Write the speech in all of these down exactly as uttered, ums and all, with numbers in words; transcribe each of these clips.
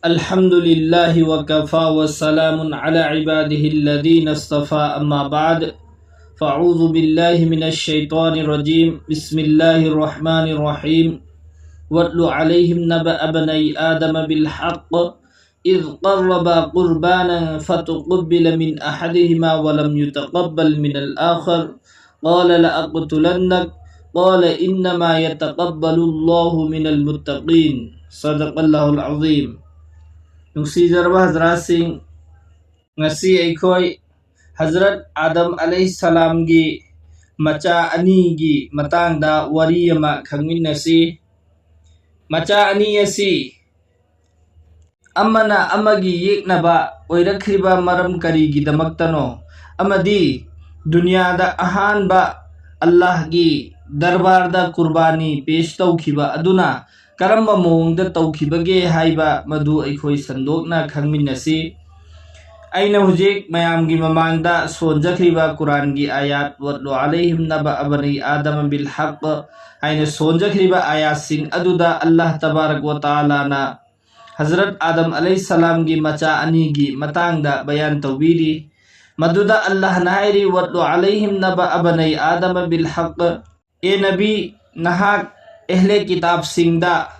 الحمد لله وكفى وسلام على عباده الذين اصطفى، أما بعد، فأعوذ بالله من الشيطان الرجيم. بسم الله الرحمن الرحيم. واتل عليهم نبأ ابني آدم بالحق إذ قربا قربانا فتقبل من أحدهما ولم يتقبل من الآخر قال لأقتلنك قال إنما يتقبل الله من المتقين. صدق الله العظيم. ꯅꯨꯡꯁꯤꯖꯔꯕ ꯍꯖꯔꯥꯠꯁꯤꯡ, ꯉꯁꯤ ꯑꯩꯈꯣꯏ ꯍꯖꯔꯠ ꯑꯥꯗꯝ ꯑꯂꯩꯍꯤꯁꯁꯂꯥꯝꯒꯤ ꯃꯆꯥ ꯑꯅꯤꯒꯤ ꯃꯇꯥꯡꯗ ꯋꯥꯔꯤ ꯑꯃ ꯈꯪꯃꯤꯟꯅꯁꯤ꯫ ꯃꯆꯥ ꯑꯅꯤ ꯑꯁꯤ ꯑꯃꯅ ꯑꯃꯒꯤ ꯌꯦꯛꯅꯕ ꯑꯣꯏꯔꯛꯈ꯭ꯔꯤꯕ ꯃꯔꯝ ꯀꯔꯤꯒꯤꯗꯃꯛꯇꯅꯣ? ꯑꯃꯗꯤ ꯗꯨꯅꯤꯌꯥꯗ ꯑꯍꯥꯟꯕ ꯑꯜꯂꯥꯍꯒꯤ ꯗꯔꯕꯥꯔꯗ ꯀꯨꯔꯕꯥꯅꯤ ꯄꯦꯁ ꯇꯧꯈꯤꯕ ꯑꯗꯨꯅ ꯀꯔꯝꯕ ꯃꯑꯣꯡꯗ ꯇꯧꯈꯤꯕꯒꯦ ꯍꯥꯏꯕ ꯃꯗꯨ ꯑꯩꯈꯣꯏ ꯁꯟꯗꯣꯛꯅ ꯈꯪꯃꯤꯟꯅꯁꯤ꯫ ꯑꯩꯅ ꯍꯧꯖꯤꯛ ꯃꯌꯥꯝꯒꯤ ꯃꯃꯥꯡꯗ ꯁꯣꯟꯖꯈ꯭ꯔꯤꯕ ꯀꯨꯔꯥꯟꯒꯤ ꯑꯥꯌꯥꯠ "ꯋꯠꯂꯨ ꯑꯂꯩꯍꯤꯝ ꯅꯕ ꯑꯕꯅꯤ ꯑꯥꯗꯝ ꯕꯤꯜ ꯍꯛ" ꯍꯥꯏꯅ ꯁꯣꯟꯖꯈ꯭ꯔꯤꯕ ꯑꯥꯌꯥꯠꯁꯤꯡ ꯑꯗꯨꯗ ꯑꯜꯂꯥꯍ ꯇꯕꯥꯔꯛ ꯋ ꯇꯥꯂꯥꯅ ꯍꯖꯔꯠ ꯑꯥꯗꯝ ꯑꯂꯩꯍꯤꯁꯁꯂꯥꯝꯒꯤ ꯃꯆꯥ ꯑꯅꯤꯒꯤ ꯃꯇꯥꯡꯗ ꯕꯌꯥꯟ ꯇꯧꯕꯤꯔꯤ꯫ ꯃꯗꯨꯗ ꯑꯜꯂꯥꯍꯅ ꯍꯥꯏꯔꯤ, "ꯋꯠꯂꯨ ꯑꯂꯩꯍꯤꯝ ꯅꯕ ꯑꯕꯅꯩ ꯑꯥꯗꯝ ꯕꯤꯜ ꯍꯛ"꯫ ꯑꯦ ꯅꯕꯤ, ꯅꯍꯥꯛ ꯑꯦꯍꯂꯦ ꯀꯤꯇꯥꯕꯁꯤꯡꯗ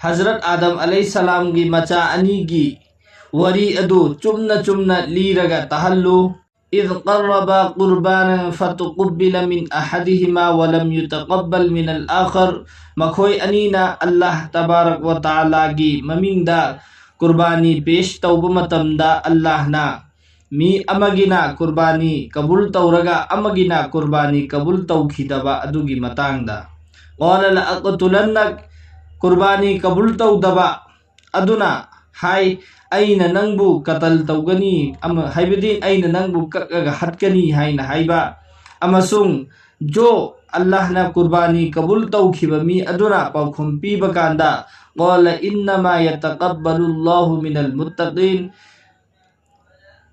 ꯍꯖꯔꯠ ꯑꯥꯗꯝ ꯑꯂꯩꯍꯤꯁꯁꯂꯥꯝꯒꯤ ꯃꯆꯥ ꯑꯅꯤꯒꯤ ꯋꯥꯔꯤ ꯑꯗꯨ ꯆꯨꯝꯅ ꯆꯨꯝꯅ ꯂꯤꯔꯒ ꯇꯥꯍꯜꯂꯨ꯫ "إذ قربا قربانا فتقبل من أحدهما ولم يتقبل من الآخر"꯫ ꯃꯈꯣꯏ ꯑꯅꯤꯅ ꯑꯜꯂꯥꯍ ꯇꯕꯥꯔꯛ ꯋ ꯇꯥꯂꯥꯒꯤ ꯃꯃꯤꯡꯗ ꯀꯨꯔꯕꯥꯅꯤ ꯄꯦꯁ ꯇꯧꯕ ꯃꯇꯝꯗ ꯑꯜꯂꯥꯍꯅ ꯃꯤ ꯑꯃꯒꯤꯅ ꯀꯨꯔꯕꯥꯅꯤ ꯀꯕꯨꯜ ꯇꯧꯔꯒ ꯑꯃꯒꯤꯅ ꯀꯨꯔꯕꯥꯅꯤ ꯀꯕꯨꯜ ꯇꯧꯈꯤꯗꯕ ꯑꯗꯨꯒꯤ ꯃꯇꯥꯡꯗ꯫ "قال لأقتلنك"꯫ ꯀꯨꯔꯕꯥꯅꯤ ꯀꯕꯨꯜ ꯇꯧꯗꯕ ꯑꯗꯨꯅ ꯍꯥꯏ, "ꯑꯩꯅ ꯅꯪꯕꯨ ꯀꯇꯜ ꯇꯧꯒꯅꯤ", ꯑꯃ-, ꯍꯥꯏꯕꯗꯤ "ꯑꯩꯅ ꯅꯪꯕꯨ ꯀꯛꯑꯒ ꯍꯠꯀꯅꯤ" ꯍꯥꯏꯅ ꯍꯥꯏꯕ꯫ ꯑꯃꯁꯨꯡ ꯖꯣ ꯑꯜꯂꯥꯍꯅ ꯀꯨꯔꯕꯥꯅꯤ ꯀꯕꯨꯜ ꯇꯧꯈꯤꯕ ꯃꯤ ꯑꯗꯨꯅ ꯄꯥꯎꯈꯨꯝ ꯄꯤꯕ ꯀꯥꯟꯗ, "قال إنما يتقبل الله من المتقين"꯫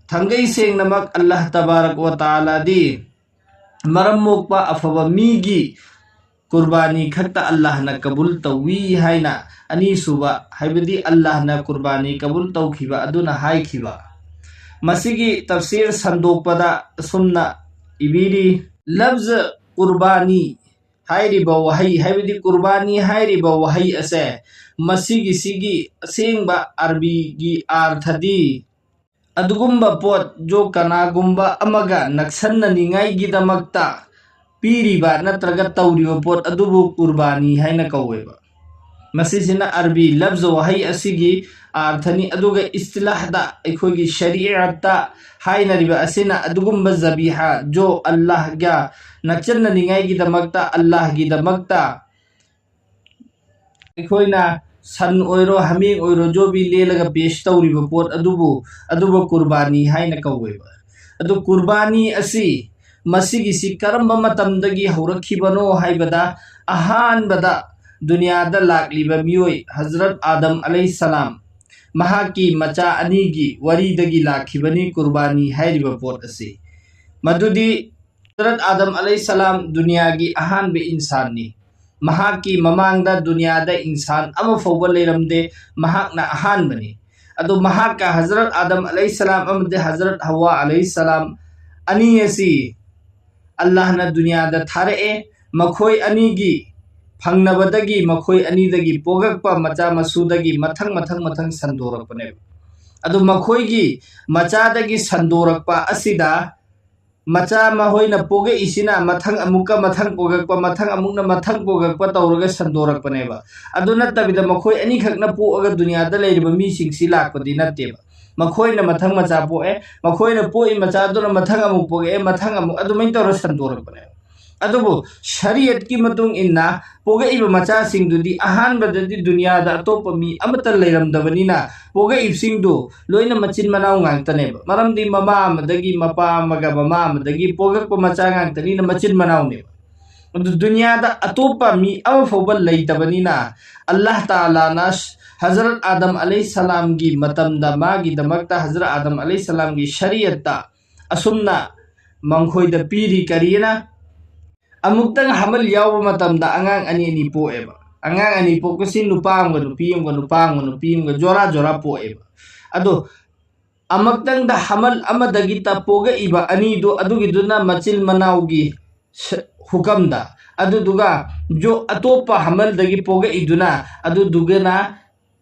ꯊꯥꯡꯒꯩ ꯁꯦꯡꯅꯃꯛ ꯑꯜꯂꯥꯍ ꯇꯕꯥꯔꯛ ꯋ ꯇꯥꯂꯥꯗꯤ ꯃꯔꯝ ꯃꯣꯛꯄ ꯑꯐꯕ ꯃꯤꯒꯤ ꯀꯨꯔꯕꯥꯅꯤ ꯈꯛꯇ ꯑꯜꯂꯥꯍꯅ ꯀꯕꯨꯜ ꯇꯧꯏ ꯍꯥꯏꯅ ꯑꯅꯤꯁꯨꯕ, ꯍꯥꯏꯕꯗꯤ ꯑꯜꯂꯥꯍꯅ ꯀꯨꯔꯕꯥꯅꯤ ꯀꯕꯨꯜ ꯇꯧꯈꯤꯕ ꯑꯗꯨꯅ ꯍꯥꯏꯈꯤꯕ꯫ ꯃꯁꯤꯒꯤ ꯇꯐꯁꯤꯔ ꯁꯟꯗꯣꯛꯄꯗ ꯑꯁꯨꯝꯅ ꯏꯕꯤꯔꯤ, ꯂꯐꯖ ꯀꯨꯔꯕꯥꯅꯤ ꯍꯥꯏꯔꯤꯕ ꯋꯥꯍꯩ, ꯍꯥꯏꯕꯗꯤ ꯀꯨꯔꯕꯥꯅꯤ ꯍꯥꯏꯔꯤꯕ ꯋꯥꯍꯩ ꯑꯁꯦ, ꯃꯁꯤꯒꯤꯁꯤꯒꯤ ꯑꯁꯦꯡꯕ ꯑꯔꯕꯤꯒꯤ ꯑꯥꯔꯊꯗꯤ ꯑꯗꯨꯒꯨꯝꯕ ꯄꯣꯠ ꯖꯣ ꯀꯅꯥꯒꯨꯝꯕ ꯑꯃꯒ ꯅꯛꯁꯟꯅꯅꯤꯡꯉꯥꯏꯒꯤꯗꯃꯛꯇ ꯄꯤꯔꯤꯕ ꯅꯠꯇ꯭ꯔꯒ ꯇꯧꯔꯤꯕ ꯄꯣꯠ ꯑꯗꯨꯕꯨ ꯀꯨꯔꯕꯥꯅꯤ ꯍꯥꯏꯅ ꯀꯧꯋꯦꯕ꯫ ꯃꯁꯤꯁꯤꯅ ꯑꯔꯕꯤ ꯂꯐꯖ ꯋꯥꯍꯩ ꯑꯁꯤꯒꯤ ꯑꯥꯔꯊꯅꯤ꯫ ꯑꯗꯨꯒ ꯏꯁꯇꯤꯂꯥꯍꯗ, ꯑꯩꯈꯣꯏꯒꯤ ꯁꯔꯤꯑꯠꯇ ꯍꯥꯏꯅꯔꯤꯕ ꯑꯁꯤꯅ ꯑꯗꯨꯒꯨꯝꯕ ꯖꯕꯤꯍꯥ ꯖꯣ ꯑꯜꯂꯥꯍꯒ ꯅꯛꯁꯟꯅꯅꯤꯡꯉꯥꯏꯒꯤꯗꯃꯛꯇ, ꯑꯜꯂꯥꯍꯒꯤꯗꯃꯛꯇ ꯑꯩꯈꯣꯏꯅ ꯁꯟ ꯑꯣꯏꯔꯣ, ꯍꯥꯃꯦꯡ ꯑꯣꯏꯔꯣ, ꯖꯣꯕꯤ ꯂꯦꯜꯂꯒ ꯄꯦꯁ ꯇꯧꯔꯤꯕ ꯄꯣꯠ ꯑꯗꯨꯕꯨ, ꯑꯗꯨꯕꯨ ꯀꯨꯔꯕꯥꯅꯤ ꯍꯥꯏꯅ ꯀꯧꯋꯦꯕ꯫ ꯑꯗꯨ ꯀꯨꯔꯕꯥꯅꯤ ꯑꯁꯤ ꯃꯁꯤꯒꯤꯁꯤ ꯀꯔꯝꯕ ꯃꯇꯝꯗꯒꯤ ꯍꯧꯔꯛꯈꯤꯕꯅꯣ ꯍꯥꯏꯕꯗ, ꯑꯍꯥꯟꯕꯗ ꯗꯨꯅꯤꯌꯥꯗ ꯂꯥꯛꯂꯤꯕ ꯃꯤꯑꯣꯏ ꯍꯖꯔꯠ ꯑꯥꯗꯝ ꯑꯂꯩꯍꯤꯁꯁꯂꯥꯝ, ꯃꯍꯥꯛꯀꯤ ꯃꯆꯥ ꯑꯅꯤꯒꯤ ꯋꯥꯔꯤꯗꯒꯤ ꯂꯥꯛꯈꯤꯕꯅꯤ ꯀꯨꯔꯕꯥꯅꯤ ꯍꯥꯏꯔꯤꯕ ꯄꯣꯠ ꯑꯁꯤ꯫ ꯃꯗꯨꯗꯤ ꯍꯖꯔꯠ ꯑꯥꯗꯝ ꯑꯂꯩꯍꯤꯁꯁꯂꯥꯝ ꯗꯨꯅꯤꯌꯥꯒꯤ ꯑꯍꯥꯟꯕ ꯏꯟꯁꯥꯟꯅꯤ꯫ ꯃꯍꯥꯛꯀꯤ ꯃꯃꯥꯡꯗ ꯗꯨꯅꯤꯌꯥꯗ ꯏꯟꯁꯥꯟ ꯑꯃ ꯐꯥꯎꯕ ꯂꯩꯔꯝꯗꯦ, ꯃꯍꯥꯛꯅ ꯑꯍꯥꯟꯕꯅꯤ꯫ ꯑꯗꯣ ꯃꯍꯥꯛꯀ ꯍꯖꯔꯠ ꯑꯥꯗꯝ ꯑꯂꯩꯍꯤꯁꯁꯂꯥꯝ ꯑꯃꯗꯤ ꯍꯖꯔꯠ ꯍꯋꯥ ꯑꯂꯩꯍꯤꯁꯁꯂꯥꯝ ꯑꯅꯤ ꯑꯁꯤ ꯑꯜꯂꯥꯍꯅ ꯗꯨꯅꯤꯌꯥꯗ ꯊꯥꯔꯛꯑꯦ꯫ ꯃꯈꯣꯏ ꯑꯅꯤꯒꯤ ꯐꯪꯅꯕꯗꯒꯤ, ꯃꯈꯣꯏ ꯑꯅꯤꯗꯒꯤ ꯄꯣꯛꯂꯛꯄ ꯃꯆꯥ ꯃꯁꯨꯗꯒꯤ ꯃꯊꯪ ꯃꯊꯪ ꯃꯊꯪ ꯁꯟꯗꯣꯔꯛꯄꯅꯦꯕ꯫ ꯑꯗꯨ ꯃꯈꯣꯏꯒꯤ ꯃꯆꯥꯗꯒꯤ ꯁꯟꯗꯣꯔꯛꯄ ꯑꯁꯤꯗ ꯃꯆꯥ ꯃꯈꯣꯏꯅ ꯄꯣꯛꯂꯛꯏꯁꯤꯅ ꯃꯊꯪ ꯑꯃꯨꯛꯀ ꯃꯊꯪ ꯄꯣꯛꯂꯛꯄ, ꯃꯊꯪ ꯑꯃꯨꯛꯅ ꯃꯊꯪ ꯄꯣꯛꯂꯛꯄ ꯇꯧꯔꯒ ꯁꯟꯗꯣꯔꯛꯄꯅꯦꯕ꯫ ꯑꯗꯨ ꯅꯠꯇꯕꯤꯗ ꯃꯈꯣꯏ ꯑꯅꯤꯈꯛꯅ ꯄꯣꯛꯂꯒ ꯗꯨꯅꯤꯌꯥꯗ ꯂꯩꯔꯤꯕ ꯃꯤꯁꯤꯡꯁꯤ ꯂꯥꯛꯄꯗꯤ ꯅꯠꯇꯦꯕ꯫ ꯃꯈꯣꯏꯅ ꯃꯊꯪ ꯃꯆꯥ ꯄꯣꯛꯑꯦ, ꯃꯈꯣꯏꯅ ꯄꯣꯛꯏ ꯃꯆꯥꯗꯨꯅ ꯃꯊꯪ ꯑꯃꯨꯛ ꯄꯣꯛꯂꯛꯑꯦ, ꯃꯊꯪ ꯑꯃꯨꯛ, ꯑꯗꯨꯃꯥꯏꯅ ꯇꯧꯔꯒ ꯁꯟꯗꯣꯔꯛꯄꯅꯦꯕ꯫ ꯑꯗꯨꯕꯨ ꯁꯔꯤꯌꯠꯀꯤ ꯃꯇꯨꯡ ꯏꯟꯅ ꯄꯣꯛꯂꯛꯏꯕ ꯃꯆꯥꯁꯤꯡꯗꯨꯗꯤ ꯑꯍꯥꯟꯕꯗꯗꯤ ꯗꯨꯅꯤꯌꯥꯗ ꯑꯇꯣꯞꯄ ꯃꯤ ꯑꯃꯠꯇ ꯂꯩꯔꯝꯗꯕꯅꯤꯅ ꯄꯣꯛꯂꯛꯏꯕꯁꯤꯡꯗꯨ ꯂꯣꯏꯅ ꯃꯆꯤꯟ ꯃꯅꯥꯎ ꯉꯥꯛꯇꯅꯦꯕ꯫ ꯃꯔꯝꯗꯤ ꯃꯃꯥ ꯑꯃꯗꯒꯤ ꯃꯄꯥ ꯑꯃꯒ ꯃꯃꯥ ꯑꯃꯗꯒꯤ ꯄꯣꯛꯂꯛꯄ ꯃꯆꯥ ꯉꯥꯛꯇꯅꯤꯅ ꯃꯆꯤꯟ ꯃꯅꯥꯎꯅꯦꯕ꯫ ꯑꯗꯨ ꯗꯨꯅꯤꯌꯥꯗ ꯑꯇꯣꯞꯄ ꯃꯤ ꯑꯃ ꯐꯥꯎꯕ ꯂꯩꯇꯕꯅꯤꯅ ꯑꯜꯂꯥꯍ ꯇꯥꯂꯥꯅ ꯍꯖꯔꯠ ꯑꯥꯗꯝ ꯑꯂꯩꯍꯤꯁꯁꯂꯥꯝꯒꯤ ꯃꯇꯝꯗ ꯃꯥꯒꯤꯗꯃꯛꯇ ꯍꯖꯔꯠ ꯑꯥꯗꯝ ꯑꯂꯩꯍꯤꯁꯁꯂꯥꯝꯒꯤ ꯁꯔꯤꯌꯠꯇ ꯑꯁꯨꯝꯅ ꯃꯈꯣꯏꯗ ꯄꯤꯔꯤ꯫ ꯀꯔꯤꯅ? ꯑꯃꯨꯛꯇꯪ ꯍꯃꯜ ꯌꯥꯎꯕ ꯃꯇꯝꯗ ꯑꯉꯥꯡ ꯑꯅꯤ ꯑꯅꯤ ꯄꯣꯛꯑꯦꯕ꯫ ꯑꯉꯥꯡ ꯑꯅꯤ ꯄꯣꯛꯄꯁꯤ ꯅꯨꯄꯥ ꯑꯃꯒ ꯅꯨꯄꯤ ꯑꯃꯒ, ꯅꯨꯄꯥ ꯑꯃꯒ ꯅꯨꯄꯤ ꯑꯃꯒ, ꯖꯣꯔꯥ ꯖꯣꯔꯥ ꯄꯣꯛꯑꯦꯕ꯫ ꯑꯗꯣ ꯑꯃꯨꯛꯇꯪꯗ ꯍꯃꯜ ꯑꯃꯗꯒꯤ ꯇ-, ꯄꯣꯛꯂꯛꯏꯕ ꯑꯅꯤꯗꯨ, ꯑꯗꯨꯒꯤꯗꯨꯅ ꯃꯆꯤꯟ ꯃꯅꯥꯎꯒꯤ ꯁ-, ꯍꯨꯀꯝꯗ, ꯑꯗꯨꯗꯨꯒ ꯖꯣ-, ꯑꯇꯣꯞꯄ ꯍꯃꯜꯗꯒꯤ ꯄꯣꯛꯂꯛꯏꯗꯨꯅ, ꯑꯗꯨꯗꯨꯒꯅ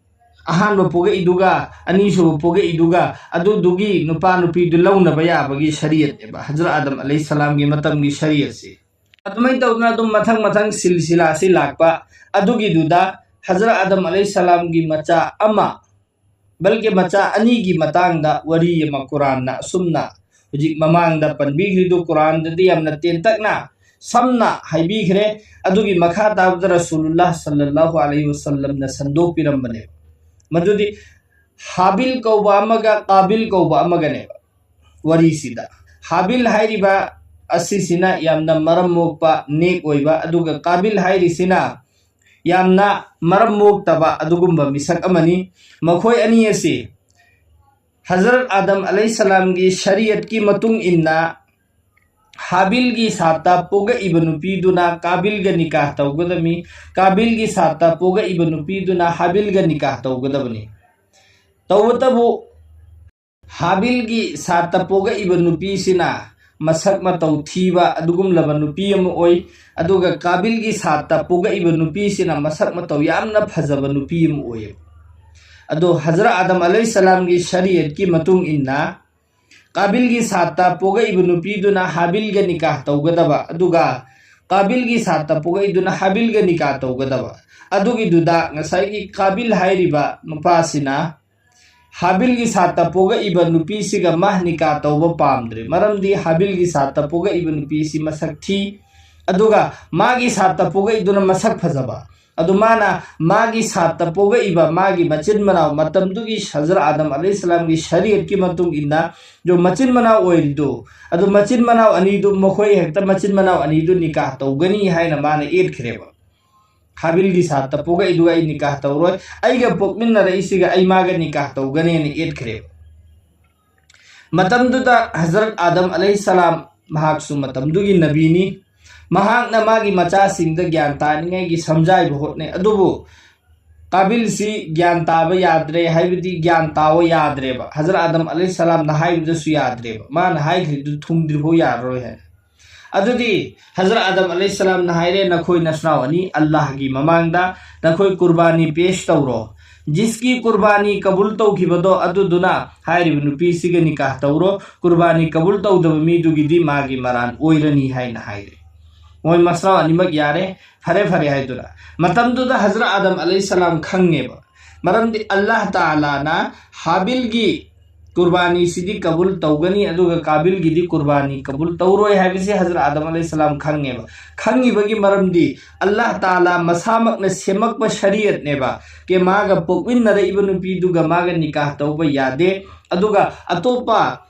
ꯑꯍꯥꯟꯕ ꯄꯣꯛꯂꯛꯏꯗꯨꯒ ꯑꯅꯤꯁꯨꯕ ꯄꯣꯛꯂꯛꯏꯗꯨꯒ, ꯑꯗꯨꯗꯨꯒꯤ ꯅꯨꯄꯥ ꯅꯨꯄꯤꯗꯨ ꯂꯧꯅꯕ ꯌꯥꯕꯒꯤ ꯁꯔꯤꯌꯠꯅꯦꯕ, ꯍꯖꯔꯠ ꯑꯥꯗꯝ ꯑꯂꯩꯍꯤꯁꯁꯂꯥꯝꯒꯤ ꯃꯇꯝꯒꯤ ꯁꯔꯤꯌꯠꯁꯤ꯫ ꯑꯗꯨꯃꯥꯏꯅ ꯇꯧꯗꯅ ꯑꯗꯨꯝ ꯃꯊꯪ ꯃꯊꯪ ꯁꯤꯜꯁꯤꯂꯥꯁꯤ ꯂꯥꯛꯄ꯫ ꯑꯗꯨꯒꯤꯗꯨꯗ ꯍꯖꯔꯠ ꯑꯥꯗꯝ ꯑꯂꯩꯍꯤꯁꯁꯂꯥꯝꯒꯤ ꯃꯆꯥ ꯑꯃ, ꯕꯜꯀꯤ ꯃꯆꯥ ꯑꯅꯤꯒꯤ ꯃꯇꯥꯡꯗ ꯋꯥꯔꯤ ꯑꯃ ꯀꯨꯔꯥꯟꯅ ꯑꯁꯨꯝꯅ ꯍꯧꯖꯤꯛ ꯃꯃꯥꯡꯗ ꯄꯟꯕꯤꯈ꯭ꯔꯤꯗꯨ ꯀꯨꯔꯥꯟꯗꯗꯤ ꯌꯥꯝꯅ ꯇꯦꯟꯇꯛꯅ ꯁꯝꯅ ꯍꯥꯏꯕꯤꯈ꯭ꯔꯦ꯫ ꯑꯗꯨꯒꯤ ꯃꯈꯥ ꯇꯥꯕꯗ ꯔꯁꯨꯂꯨꯜꯂꯥꯍ ꯁꯜꯂꯜꯂꯥꯍꯨ ꯑꯂꯩꯍꯤ ꯋꯁꯜꯂꯝꯅ ꯁꯟꯗꯣꯛꯄꯤꯔꯝꯕꯅꯦꯕ꯫ ꯃꯗꯨꯗꯤ ꯍꯥꯕꯤꯜ ꯀꯧꯕ ꯑꯃꯒ ꯀꯥꯕꯤꯜ ꯀꯧꯕ ꯑꯃꯒꯅꯦꯕ꯫ ꯋꯥꯔꯤꯁꯤꯗ ꯍꯥꯕꯤꯜ ꯍꯥꯏꯔꯤꯕ ꯑꯁꯤꯁꯤꯅ ꯌꯥꯝꯅ ꯃꯔꯝ ꯃꯣꯛꯄ, ꯅꯦꯛ ꯑꯣꯏꯕ, ꯑꯗꯨꯒ ꯀꯥꯕꯤꯜ ꯍꯥꯏꯔꯤꯁꯤꯅ ꯌꯥꯝꯅ ꯃꯔꯝ ꯃꯣꯛꯇꯕ ꯑꯗꯨꯒꯨꯝꯕ ꯃꯤꯁꯛ ꯑꯃꯅꯤ꯫ ꯃꯈꯣꯏ ꯑꯅꯤ ꯑꯁꯤ ꯍꯖꯔꯠ ꯑꯥꯗꯝ ꯑꯂꯩꯍꯤꯁꯁꯂꯥꯝꯒꯤ ꯁꯔꯤꯌꯠꯀꯤ ꯃꯇꯨꯡ ꯏꯟꯅ ꯍꯥꯕꯤꯜꯒꯤ ꯁꯥꯠꯇ ꯄꯣꯛꯂꯛꯏꯕ ꯅꯨꯄꯤꯗꯨꯅ ꯀꯥꯕꯤꯜꯒ ꯅꯤꯀꯥꯍ ꯇꯧꯒꯗꯕꯅꯤ, ꯀꯥꯕꯤꯜꯒꯤ ꯁꯥꯠꯇ ꯄꯣꯛꯂꯛꯏꯕ ꯅꯨꯄꯤꯗꯨꯅ ꯍꯥꯕꯤꯜꯒ ꯅꯤꯀꯥꯍ ꯇꯧꯒꯗꯕꯅꯤ꯫ ꯇꯧꯕꯇꯕꯨ ꯍꯥꯕꯤꯜꯒꯤ ꯁꯥꯠꯇ ꯄꯣꯛꯂꯛꯏꯕ ꯅꯨꯄꯤꯁꯤꯅ ꯃꯁꯛ ꯃꯇꯧ ꯊꯤꯕ ꯑꯗꯨꯒꯨꯝꯂꯕ ꯅꯨꯄꯤ ꯑꯃ ꯑꯣꯏ, ꯑꯗꯨꯒ ꯀꯥꯕꯤꯜꯒꯤ ꯁꯥꯠꯇ ꯄꯣꯛꯂꯛꯏꯕ ꯅꯨꯄꯤꯁꯤꯅ ꯃꯁꯛ ꯃꯇꯧ ꯌꯥꯝꯅ ꯐꯖꯕ ꯅꯨꯄꯤ ꯑꯃ ꯑꯣꯏꯌꯦꯕ꯫ ꯑꯗꯣ ꯍꯖꯔꯠ ꯑꯥꯗꯝ ꯑꯂꯩꯍꯤꯁꯁꯂꯥꯝꯒꯤ ꯁꯔꯤꯌꯠꯀꯤ ꯃꯇꯨꯡ ꯏꯟꯅ ꯀꯥꯕꯤꯜꯒꯤ ꯁꯥꯠꯇ ꯄꯣꯛꯂꯛꯏꯕ ꯅꯨꯄꯤꯗꯨꯅ ꯍꯥꯕꯤꯜꯒ ꯅꯤꯀꯥꯍ ꯇꯧꯒꯗꯕ, ꯑꯗꯨꯒ ꯀꯥꯕꯤꯜꯒꯤ ꯁꯥꯠꯇ ꯄꯣꯛꯂꯛꯏꯗꯨꯅ ꯍꯥꯕꯤꯜꯒ ꯅꯤꯀꯥꯍ ꯇꯧꯒꯗꯕ꯫ ꯑꯗꯨꯒꯤꯗꯨꯗ ꯉꯁꯥꯏꯒꯤ ꯀꯥꯕꯤꯜ ꯍꯥꯏꯔꯤꯕ ꯅꯨꯄꯥꯁꯤꯅ ꯍꯥꯕꯤꯜꯒꯤ ꯁꯥꯠꯇ ꯄꯣꯛꯂꯛꯏꯕ ꯅꯨꯄꯤꯁꯤꯒ ꯃꯥ ꯅꯤꯀꯥ ꯇꯧꯕ ꯄꯥꯝꯗ꯭ꯔꯦ, ꯃꯔꯝꯗꯤ ꯍꯥꯕꯤꯜꯒꯤ ꯁꯥꯠꯇ ꯄꯣꯛꯂꯛꯏꯕ ꯅꯨꯄꯤꯁꯤ ꯃꯁꯛ ꯊꯤ, ꯑꯗꯨꯒ ꯃꯥꯒꯤ ꯁꯥꯠꯇ ꯄꯣꯛꯂꯛꯏꯗꯨꯅ ꯃꯁꯛ ꯐꯖꯕ꯫ ꯑꯗꯨ ꯃꯥꯅ ꯃꯥꯒꯤ ꯁꯥꯠꯇ ꯄꯣꯛꯂꯛꯏꯕ ꯃꯥꯒꯤ ꯃꯆꯤꯟ ꯃꯅꯥꯎ, ꯃꯇꯝꯗꯨꯒꯤ ꯍꯖꯔꯠ ꯑꯥꯗꯝ ꯑꯂꯩꯍꯤꯁꯁꯂꯥꯝꯒꯤ ꯁꯔꯤꯌꯠꯀꯤ ꯃꯇꯨꯡ ꯏꯟꯅ ꯌꯣ ꯃꯆꯤꯟ ꯃꯅꯥꯎ ꯑꯣꯏꯔꯤꯗꯨ, ꯑꯗꯨ ꯃꯆꯤꯟ ꯃꯅꯥꯎ ꯑꯅꯤꯗꯨ, ꯃꯈꯣꯏ ꯍꯦꯛꯇ ꯃꯆꯤꯟ ꯃꯅꯥꯎ ꯑꯅꯤꯗꯨ ꯅꯤꯀꯥꯍ ꯇꯧꯒꯅꯤ ꯍꯥꯏꯅ ꯃꯥꯅ ꯌꯦꯠꯈ꯭ꯔꯦꯕ꯫ ꯍꯥꯕꯤꯜꯒꯤ ꯁꯥꯠꯇ ꯄꯣꯛꯂꯛꯏꯗꯨꯒ ꯑꯩ ꯅꯤꯀꯥꯍ ꯇꯧꯔꯣꯏ, ꯑꯩꯒ ꯄꯣꯛꯃꯤꯟꯅꯔꯛꯏꯁꯤꯒ ꯑꯩ ꯃꯥꯒ ꯅꯤꯀꯥꯍ ꯇꯧꯒꯅꯦꯅ ꯌꯦꯠꯈ꯭ꯔꯦꯕ꯫ ꯃꯇꯝꯗꯨꯗ ꯍꯖꯔꯠ ꯑꯥꯗꯝ ꯑꯂꯩꯍꯤꯁꯁꯂꯥꯝ, ꯃꯍꯥꯛꯁꯨ ꯃꯇꯝꯗꯨꯒꯤ ꯅꯕꯤꯅꯤ, ꯃꯍꯥꯛꯅ ꯃꯥꯒꯤ ꯃꯆꯥꯁꯤꯡꯗ ꯒ꯭ꯌꯥꯟ ꯇꯥꯅꯤꯡꯉꯥꯏꯒꯤ ꯁꯝꯖꯥꯏꯕ ꯍꯣꯠꯅꯩ꯫ ꯑꯗꯨꯕꯨ ꯀꯥꯕꯤꯜꯁꯤ ꯒ꯭ꯌꯥꯟ ꯇꯥꯕ ꯌꯥꯗ꯭ꯔꯦ, ꯍꯥꯏꯕꯗꯤ ꯒ꯭ꯌꯥꯟ ꯇꯥꯕ ꯌꯥꯗ꯭ꯔꯦꯕ꯫ ꯍꯖꯔꯠ ꯑꯥꯗꯝ ꯑꯂꯩꯍꯤ ꯁꯂꯥꯝꯅ ꯍꯥꯏꯕꯗꯁꯨ ꯌꯥꯗ꯭ꯔꯦꯕ, ꯃꯥꯅ ꯍꯥꯏꯈ꯭ꯔꯤꯗꯨ ꯊꯨꯡꯗ꯭ꯔꯤꯐꯥꯎ ꯌꯥꯔꯔꯣꯏ ꯍꯥꯏꯅ꯫ ꯑꯗꯨꯗꯤ ꯍꯖꯔꯠ ꯑꯥꯗꯝ ꯑꯂꯩꯍꯤ ꯁꯂꯥꯝꯅ ꯍꯥꯏꯔꯦ, "ꯅꯈꯣꯏ ꯅꯁꯅꯥꯎ ꯑꯅꯤ ꯑꯜꯂꯥꯍꯒꯤ ꯃꯃꯥꯡꯗ ꯅꯈꯣꯏ ꯀꯨꯔꯕꯥꯅꯤ ꯄꯦꯁ ꯇꯧꯔꯣ꯫ ꯖꯤꯁꯀꯤ ꯀꯨꯔꯕꯥꯅꯤ ꯀꯕꯨꯜ ꯇꯧꯈꯤꯕꯗꯣ ꯑꯗꯨꯗꯨꯅ ꯍꯥꯏꯔꯤꯕ ꯅꯨꯄꯤꯁꯤꯒ ꯅꯤꯀꯥꯍ ꯇꯧꯔꯣ, ꯀꯨꯔꯕꯥꯅꯤ ꯀꯕꯨꯜ ꯇꯧꯗꯕ ꯃꯤꯗꯨꯒꯤꯗꯤ ꯃꯥꯒꯤ ꯃꯔꯥꯟ ꯑꯣꯏꯔꯅꯤ" ꯍꯥꯏꯅ ꯍꯥꯏꯔꯦ꯫ ꯃꯣꯏ ꯃꯁꯅꯥꯎ ꯑꯅꯤꯃꯛ ꯌꯥꯔꯦ, ꯐꯔꯦ ꯐꯔꯦ ꯍꯥꯏꯗꯨꯅ꯫ ꯃꯇꯝꯗꯨꯗ ꯍꯖꯔꯠ ꯑꯥꯗꯝ ꯑꯂꯩꯍꯤ ꯁꯂꯥꯝ ꯈꯪꯉꯦꯕ, ꯃꯔꯝꯗꯤ ꯑꯜꯂꯥꯍ ꯇꯥꯂꯥꯅ ꯍꯥꯕꯤꯜꯒꯤ ꯀꯨꯔꯕꯥꯅꯤꯁꯤꯗꯤ ꯀꯕꯨꯜ ꯇꯧꯒꯅꯤ, ꯑꯗꯨꯒ ꯀꯥꯕꯤꯜꯒꯤꯗꯤ ꯀꯨꯔꯕꯥꯅꯤ ꯀꯕꯨꯜ ꯇꯧꯔꯣꯏ ꯍꯥꯏꯕꯁꯤ ꯍꯖꯔꯠ ꯑꯥꯗꯝ ꯑꯂꯩꯍꯤ ꯁꯂꯥꯝ ꯈꯪꯉꯦꯕ꯫ ꯈꯪꯉꯤꯕꯒꯤ ꯃꯔꯝꯗꯤ ꯑꯜꯂꯥꯍ ꯇꯥꯂꯥ ꯃꯁꯥꯃꯛꯅ ꯁꯦꯝꯃꯛꯄ ꯁꯔꯤꯌꯠꯅꯦꯕ꯫ ꯀꯦ ꯃꯥꯒ ꯄꯣꯛꯃꯤꯟꯅꯔꯛꯏꯕ ꯅꯨꯄꯤꯗꯨꯒ ꯃꯥꯒ ꯅꯤꯀꯥꯍ ꯇꯧꯕ ꯌꯥꯗꯦ, ꯑꯗꯨꯒ ꯑꯇꯣꯞꯄ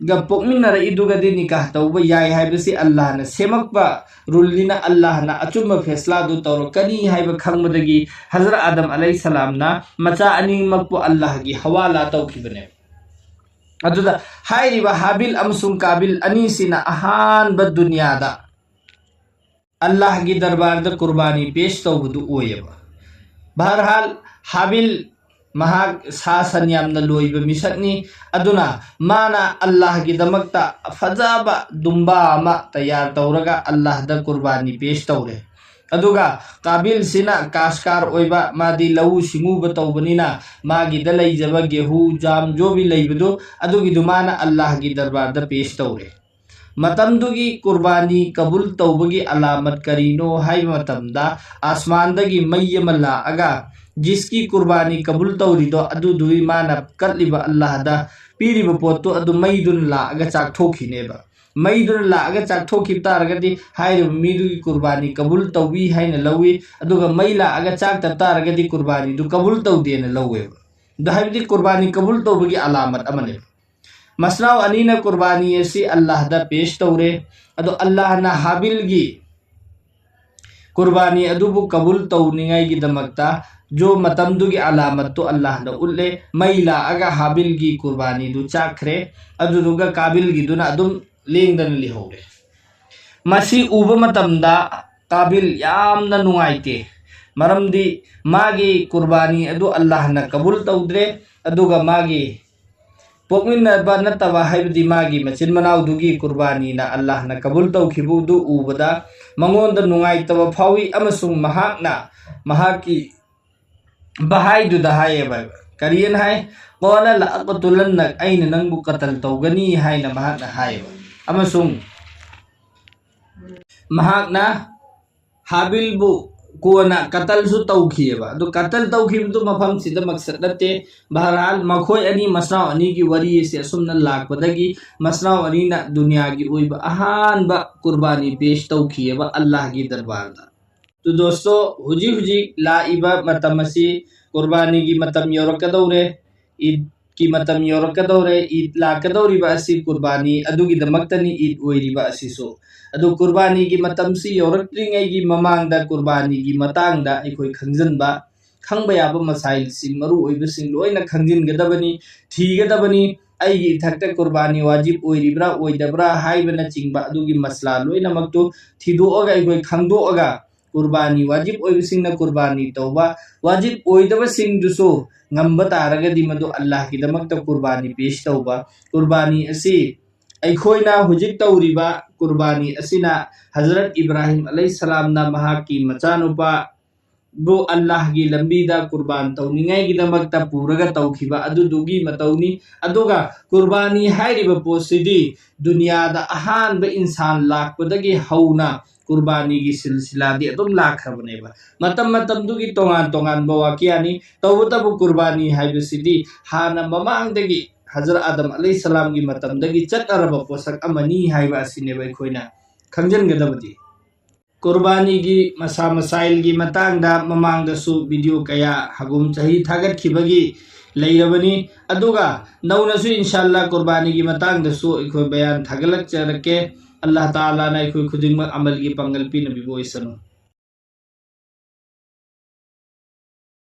ꯒ ꯄꯣꯛꯃꯤꯟꯅꯔꯛꯏꯗꯨꯒꯗꯤ ꯅꯤꯀꯥꯍ ꯇꯧꯕ ꯌꯥꯏ ꯍꯥꯏꯕꯁꯤ ꯑꯜꯂꯥꯍꯅ ꯁꯦꯝꯃꯛꯄ ꯔꯨꯜꯅꯤꯅ, ꯑꯜꯂꯥꯍꯅ ꯑꯆꯨꯝꯕ ꯐꯦꯁꯂꯥꯗꯨ ꯇꯧꯔꯛꯀꯅꯤ ꯍꯥꯏꯕ ꯈꯪꯕꯗꯒꯤ ꯍꯖꯔꯠ ꯑꯥꯗꯝ ꯑꯂꯩꯍꯤ ꯁꯂꯥꯝꯅ ꯃꯆꯥ ꯑꯅꯤꯃꯛꯄꯨ ꯑꯜꯂꯥꯍꯒꯤ ꯍꯋꯥꯂꯥ ꯇꯧꯈꯤꯕꯅꯦꯕ꯫ ꯑꯗꯨꯗ ꯍꯥꯏꯔꯤꯕ ꯍꯥꯕꯤꯜ ꯑꯃꯁꯨꯡ ꯀꯥꯕꯤꯜ ꯑꯅꯤꯁꯤꯅ ꯑꯍꯥꯟꯕ ꯗꯨꯅꯤꯌꯥꯗ ꯑꯜꯂꯥꯍꯒꯤ ꯗꯔꯕꯥꯔꯗ ꯀꯨꯔꯕꯥꯅꯤ ꯄꯦꯁ ꯇꯧꯕꯗꯨ ꯑꯣꯏꯌꯦꯕ꯫ ꯕꯍꯔꯍꯥꯜ, ꯍꯥꯕꯤꯜ ꯃꯍꯥꯛ ꯁꯥ ꯁꯟ ꯌꯥꯝꯅ ꯂꯣꯏꯕ ꯃꯤꯁꯛꯅꯤ꯫ ꯑꯗꯨꯅ ꯃꯥꯅ ꯑꯜꯂꯥꯍꯒꯤꯗꯃꯛꯇ ꯐꯖꯕ ꯗꯨꯝꯕꯥ ꯑꯃ ꯇꯌꯥꯔ ꯇꯧꯔꯒ ꯑꯜꯂꯥꯍꯗ ꯀꯨꯔꯕꯥꯅꯤ ꯄꯦꯁ ꯇꯧꯔꯦ꯫ ꯑꯗꯨꯒ ꯀꯥꯕꯤꯜꯁꯤꯅ ꯀꯥꯁꯀꯥꯔ ꯑꯣꯏꯕ, ꯃꯥꯗꯤ ꯂꯧꯎ ꯁꯤꯡꯎꯕ ꯇꯧꯕꯅꯤꯅ ꯃꯥꯒꯤꯗ ꯂꯩꯖꯕ ꯒꯦꯍꯨ, ꯖꯥꯝ, ꯖꯣꯕꯤ ꯂꯩꯕꯗꯨ ꯑꯗꯨꯒꯤꯗꯨ ꯃꯥꯅ ꯑꯜꯂꯥꯍꯒꯤ ꯗꯔꯕꯥꯔꯗ ꯄꯦꯁ ꯇꯧꯔꯦ꯫ ꯃꯇꯝꯗꯨꯒꯤ ꯀꯨꯔꯕꯥꯅꯤ ꯀꯕꯨꯜ ꯇꯧꯕꯒꯤ ꯑꯂꯥꯃꯠ ꯀꯔꯤꯅꯣ ꯍꯥꯏꯕ ꯃꯇꯝꯗ, ꯑꯁꯃꯥꯟꯗꯒꯤ ꯃꯩ ꯑꯃ ꯂꯥꯛꯑꯒ ꯖꯤꯁꯀꯤ ꯀꯨꯔꯕꯥꯅꯤ ꯀꯕꯨꯜ ꯇꯧꯔꯤꯗꯣ ꯑꯗꯨꯗꯨꯒꯤ ꯃꯥꯅ ꯀꯠꯂꯤꯕ ꯑꯜꯂꯥꯍꯗ ꯄꯤꯔꯤꯕ ꯄꯣꯠꯇꯨ ꯑꯗꯨ ꯃꯩꯗꯨꯅ ꯂꯥꯛꯑꯒ ꯆꯥꯛꯊꯣꯛꯈꯤꯅꯦꯕ꯫ ꯃꯩꯗꯨꯅ ꯂꯥꯛꯑꯒ ꯆꯥꯛꯊꯣꯛꯈꯤꯕ ꯇꯥꯔꯒꯗꯤ ꯍꯥꯏꯔꯤꯕ ꯃꯤꯗꯨꯒꯤ ꯀꯨꯔꯕꯥꯅꯤ ꯀꯕꯨꯜ ꯇꯧꯏ ꯍꯥꯏꯅ ꯂꯧꯏ, ꯑꯗꯨꯒ ꯃꯩ ꯂꯥꯛꯑꯒ ꯆꯥꯛꯇ ꯇꯥꯔꯒꯗꯤ ꯀꯨꯔꯕꯥꯅꯤꯗꯨ ꯀꯕꯨꯜ ꯇꯧꯗꯦꯅ ꯂꯧꯋꯦꯕ꯫ ꯑꯗꯣ ꯍꯥꯏꯕꯗꯤ ꯀꯨꯔꯕꯥꯅꯤ ꯀꯕꯨꯜ ꯇꯧꯕꯒꯤ ꯑꯂꯥꯃꯠ ꯑꯃꯅꯦꯕ꯫ ꯃꯁꯅꯥꯎ ꯑꯅꯤꯅ ꯀꯨꯔꯕꯥꯅꯤ ꯑꯁꯤ ꯑꯜꯂꯥꯍꯗ ꯄꯦꯁ ꯇꯧꯔꯦ꯫ ꯑꯗꯣ ꯑꯜꯂꯥꯍꯅ ꯍꯥꯕꯤꯜꯒꯤ ꯀꯨꯔꯕꯥꯅꯤ ꯑꯗꯨꯕꯨ ꯀꯕꯨꯜ ꯇꯧꯅꯤꯡꯉꯥꯏꯒꯤꯗꯃꯛꯇ ꯖꯣ ꯃꯇꯝꯗꯨꯒꯤ ꯑꯂꯥꯃꯠꯇꯨ ꯑꯜꯂꯥꯍꯅ ꯎꯠꯂꯦ꯫ ꯃꯩ ꯂꯥꯛꯑꯒ ꯍꯥꯕꯤꯜꯒꯤ ꯀꯨꯔꯕꯥꯅꯤꯗꯨ ꯆꯥꯛꯈ꯭ꯔꯦ, ꯑꯗꯨꯗꯨꯒ ꯀꯥꯕꯤꯜꯒꯤꯗꯨꯅ ꯑꯗꯨꯝ ꯂꯦꯡꯗꯅ ꯂꯩꯍꯧꯔꯦ꯫ ꯃꯁꯤ ꯎꯕ ꯃꯇꯝꯗ ꯀꯥꯕꯤꯜ ꯌꯥꯝꯅ ꯅꯨꯡꯉꯥꯏꯇꯦ, ꯃꯔꯝꯗꯤ ꯃꯥꯒꯤ ꯀꯨꯔꯕꯥꯅꯤ ꯑꯗꯨ ꯑꯜꯂꯥꯍꯅ ꯀꯕꯨꯜ ꯇꯧꯗ꯭ꯔꯦ꯫ ꯑꯗꯨꯒ ꯃꯥꯒꯤ ꯄꯣꯛꯃꯤꯟꯅꯕ ꯅꯠꯇꯕ, ꯍꯥꯏꯕꯗꯤ ꯃꯥꯒꯤ ꯃꯆꯤꯟ ꯃꯅꯥꯎꯗꯨꯒꯤ ꯀꯨꯔꯕꯥꯅꯤꯅ ꯑꯜꯂꯥꯍꯅ ꯀꯕꯨꯜ ꯇꯧꯈꯤꯕꯗꯨ ꯎꯕꯗ ꯃꯉꯣꯟꯗ ꯅꯨꯡꯉꯥꯏꯇꯕ ꯐꯥꯎꯏ, ꯑꯃꯁꯨꯡ ꯃꯍꯥꯛꯅ ꯃꯍꯥꯛꯀꯤ ꯕꯍꯥꯏꯗꯨꯗ ꯍꯥꯏꯌꯦꯕ꯫ ꯀꯔꯤꯅ ꯍꯥꯏ? "ꯀꯣꯂ ꯂꯑꯛꯇꯨꯂꯟꯅ, ꯑꯩꯅ ꯅꯪꯕꯨ ꯀꯇꯜ ꯇꯧꯒꯅꯤ" ꯍꯥꯏꯅ ꯃꯍꯥꯛꯅ ꯍꯥꯏꯌꯦꯕ꯫ ꯑꯃꯁꯨꯡ ꯃꯍꯥꯛꯅ ꯍꯥꯕꯤꯜꯕꯨ ꯀꯣꯟꯅ ꯀꯇꯜꯁꯨ ꯇꯧꯈꯤꯑꯕ꯫ ꯑꯗꯨ ꯀꯇꯜ ꯇꯧꯈꯤꯕꯗꯨ ꯃꯐꯝꯁꯤꯗ ꯃꯛꯁꯠ ꯅꯠꯇꯦ꯫ ꯕꯍꯔꯍꯥꯜ, ꯃꯈꯣꯏ ꯑꯅꯤ, ꯃꯁꯅꯥꯎ ꯑꯅꯤꯒꯤ ꯋꯥꯔꯤ ꯑꯁꯤ ꯑꯁꯨꯝꯅ ꯂꯥꯛꯄꯗꯒꯤ ꯃꯁꯅꯥꯎ ꯑꯅꯤꯅ ꯗꯨꯅꯤꯌꯥꯒꯤ ꯑꯣꯏꯕ ꯑꯍꯥꯟꯕ ꯀꯨꯔꯕꯥꯅꯤ ꯄꯦꯁ ꯇꯧꯈꯤꯑꯕ ꯑꯜꯂꯥꯍꯒꯤ ꯗꯔꯕꯥꯔꯗ꯫ ꯇꯨ ꯗꯣꯁꯇꯣ, ꯍꯧꯖꯤꯛ ꯍꯧꯖꯤꯛ ꯂꯥꯛꯏꯕ ꯃꯇꯝ ꯑꯁꯤ ꯀꯨꯔꯕꯥꯅꯤꯒꯤ ꯃꯇꯝ ꯌꯧꯔꯛꯀꯗꯧꯔꯦ, ꯏꯗꯀꯤ ꯃꯇꯝ ꯌꯧꯔꯛꯀꯗꯧꯔꯦ꯫ ꯏꯗ ꯂꯥꯛꯀꯗꯧꯔꯤꯕ ꯑꯁꯤ ꯀꯨꯔꯕꯥꯅꯤ ꯑꯗꯨꯒꯤꯗꯃꯛꯇꯅꯤ, ꯏꯗ ꯑꯣꯏꯔꯤꯕ ꯑꯁꯤꯁꯨ꯫ ꯑꯗꯨ ꯀꯨꯔꯕꯥꯅꯤꯒꯤ ꯃꯇꯝꯁꯤ ꯌꯧꯔꯛꯇ꯭ꯔꯤꯉꯩꯒꯤ ꯃꯃꯥꯡꯗ ꯀꯨꯔꯕꯥꯅꯤꯒꯤ ꯃꯇꯥꯡꯗ ꯑꯩꯈꯣꯏ ꯈꯪꯖꯤꯟꯕ, ꯈꯪꯕ ꯌꯥꯕ ꯃꯁꯥꯏꯜꯁꯤꯡ, ꯃꯔꯨ ꯑꯣꯏꯕꯁꯤꯡ ꯂꯣꯏꯅ ꯈꯪꯖꯤꯟꯒꯗꯕꯅꯤ, ꯊꯤꯒꯗꯕꯅꯤ꯫ ꯑꯩꯒꯤ ꯏꯊꯛꯇ ꯀꯨꯔꯕꯥꯅꯤ ꯋꯥꯖꯤꯕ ꯑꯣꯏꯔꯤꯕ꯭ꯔꯥ ꯑꯣꯏꯗꯕ꯭ꯔꯥ ꯍꯥꯏꯕꯅꯆꯤꯡꯕ ꯑꯗꯨꯒꯤ ꯃꯁꯂꯥ ꯂꯣꯏꯅꯃꯛꯇꯨ ꯊꯤꯗꯣꯛꯑꯒ, ꯑꯩꯈꯣꯏ ꯈꯪꯗꯣꯛꯑꯒ, ꯀꯨꯔꯕꯥꯅꯤ ꯋꯥꯖꯤꯕ ꯑꯣꯏꯕꯁꯤꯡꯅ ꯀꯨꯔꯕꯥꯅꯤ ꯇꯧꯕ, ꯋꯥꯖꯤꯕ ꯑꯣꯏꯗꯕꯁꯤꯡꯗꯨꯁꯨ ꯉꯝꯕ ꯇꯥꯔꯒꯗꯤ ꯃꯗꯨ ꯑꯜꯂꯥꯍꯒꯤꯗꯃꯛꯇ ꯀꯨꯔꯕꯥꯅꯤ ꯄꯦꯁ ꯇꯧꯕ꯫ ꯀꯨꯔꯕꯥꯅꯤ ꯑꯁꯤ ꯑꯩꯈꯣꯏꯅ ꯍꯧꯖꯤꯛ ꯇꯧꯔꯤꯕ ꯀꯨꯔꯕꯥꯅꯤ ꯑꯁꯤꯅ ꯍꯖꯔꯠ ꯏꯕ꯭ꯔꯥꯍꯤꯝ ꯑꯂꯩꯍꯤꯁꯁꯂꯥꯝꯅ ꯃꯍꯥꯛꯀꯤ ꯃꯆꯥꯅꯨꯄꯥ ꯕꯨ ꯑꯜꯂꯥꯍꯒꯤ ꯂꯝꯕꯤꯗ ꯀꯨꯔꯕꯥꯟ ꯇꯧꯅꯤꯡꯉꯥꯏꯒꯤꯗꯃꯛꯇ ꯄꯨꯔꯒ ꯇꯧꯈꯤꯕ ꯑꯗꯨꯗꯨꯒꯤ ꯃꯇꯧꯅꯤ꯫ ꯑꯗꯨꯒ ꯀꯨꯔꯕꯥꯅꯤ ꯍꯥꯏꯔꯤꯕ ꯄꯣꯠꯁꯤꯗꯤ ꯗꯨꯅꯤꯌꯥꯗ ꯑꯍꯥꯟꯕ ꯏꯟꯁꯥꯟ ꯂꯥꯛꯄꯗꯒꯤ ꯍꯧꯅ ꯀꯨꯔꯕꯥꯅꯤꯒꯤ ꯁꯤꯜꯁꯤꯂꯥꯗꯤ ꯑꯗꯨꯝ ꯂꯥꯛꯈ꯭ꯔꯕꯅꯦꯕ꯫ ꯃꯇꯝ ꯃꯇꯝꯗꯨꯒꯤ ꯇꯣꯉꯥꯟ ꯇꯣꯉꯥꯟꯕ ꯋꯥꯀꯤꯌꯥꯅꯤ꯫ ꯇꯧꯕꯇꯕꯨ ꯀꯨꯔꯕꯥꯅꯤ ꯍꯥꯏꯕꯁꯤꯗꯤ ꯍꯥꯟꯅ ꯃꯃꯥꯡꯗꯒꯤ ꯍꯖꯔꯠ ꯑꯥꯗꯝ ꯑꯂꯩꯍꯤꯁꯁꯂꯥꯝꯒꯤ ꯃꯇꯝꯗꯒꯤ ꯆꯠꯅꯔꯕ ꯄꯣꯠꯁꯛ ꯑꯃꯅꯤ ꯍꯥꯏꯕ ꯑꯁꯤꯅꯦꯕ ꯑꯩꯈꯣꯏꯅ ꯈꯪꯖꯤꯟꯒꯗꯕꯗꯤ꯫ ꯀꯨꯔꯕꯥꯅꯤꯒꯤ ꯃꯁꯥ ꯃꯁꯥꯏꯜꯒꯤ ꯃꯇꯥꯡꯗ ꯃꯃꯥꯡꯗꯁꯨ ꯚꯤꯗꯤꯑꯣ ꯀꯌꯥ ꯍꯥꯒꯨꯝ ꯆꯍꯤ ꯊꯥꯒꯠꯈꯤꯕꯒꯤ ꯂꯩꯔꯕꯅꯤ꯫ ꯑꯗꯨꯒ ꯅꯧꯅꯁꯨ ꯏꯟꯁꯥꯜꯂꯥ ꯀꯨꯔꯕꯥꯅꯤꯒꯤ ꯃꯇꯥꯡꯗꯁꯨ ꯑꯩꯈꯣꯏ ꯕꯌꯥꯟ ꯊꯥꯒꯠꯂꯛꯆꯔꯛꯀꯦ꯫ ꯑꯜꯂꯥꯍ ꯇꯥꯂꯥꯅ ꯑꯩꯈꯣꯏ ꯈꯨꯗꯤꯡꯃꯛ ꯑꯃꯜꯒꯤ ꯄꯥꯡꯒꯜ ꯄꯤꯅꯕꯤꯕ ꯑꯣꯏꯁꯅꯨ꯫